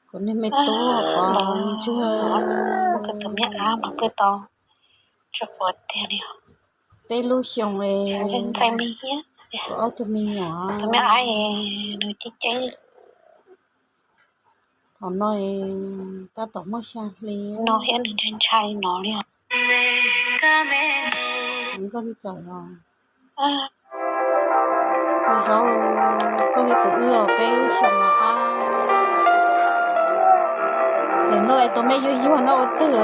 Kuv niag me tub pov ntswg. Tus me ab mas pw tau tsis quav tiag li. Peb lub xyoo es ntxais me hiab, kuv ob tug me nyuam. Tus me ab nws ceb ceb. Thaum no tab tom muaj xya hli no thiab, nws ntshai ntshai no li. Nkauj Ntxawm os, koj zaub, koj thiab kuv wb os, peb lub xyoo no ab. Nim no es tus me yuag yuag no ua twg?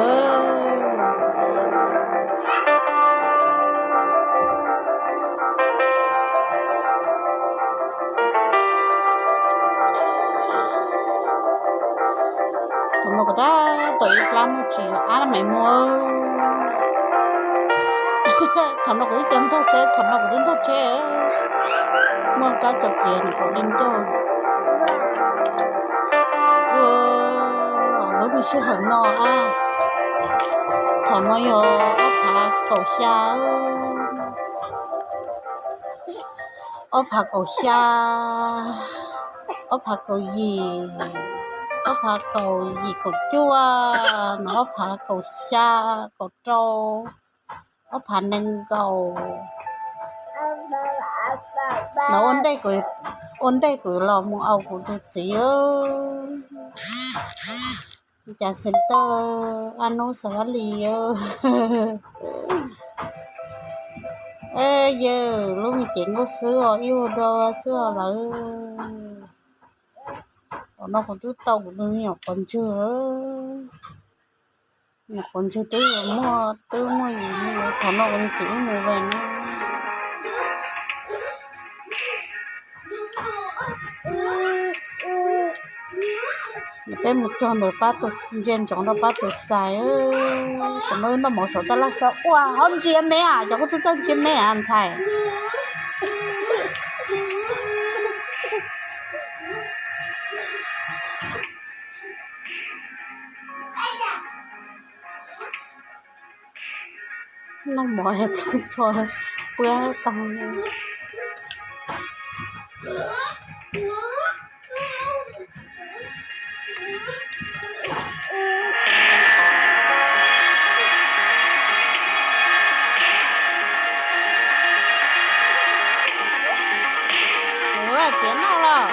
Thaum no kuv tab tom ib plab muaj tsis ab Maiv Muas. Thaum no kuv twb tsis ntog tsheb, thaum no kuv twb ntog tsheb, muaj kab cov pliav nws kuv li ncauj. Lub me sij hawm no ab, thaum no yog ob phav kaum xya, ob phav kaum xya, ob phav kaum yim, ob phav kaum yim kaum cuaj, no ob phav kaum xya, kaum rau, ob phav nees nkaum. No ua ntej kuv, ua ntej kuv los mus au kuv tus txiv, cas xeem tawj ab nub xav vaj lis. Yawg, lub me cev nkauj xwb os, ib ua dua xwb os lawv. Thaum no kuv twb tau kuv tus me nyuam quav ntswg, nyuam quav ntswg twb yuav muaj, twb muaj yus li. Thaum no kuv txiv wb mus ve no. Peb mus txog ntawd pab tus ntsia ntsoov rau pab tus xais. Thaum no wb noj mov saum tab laj xav ua hauv ntsia me as, cov kuj txawj txawj ntsia me as ntxhais. Noj mov es plab tsho puab tag. Ua piav noj los.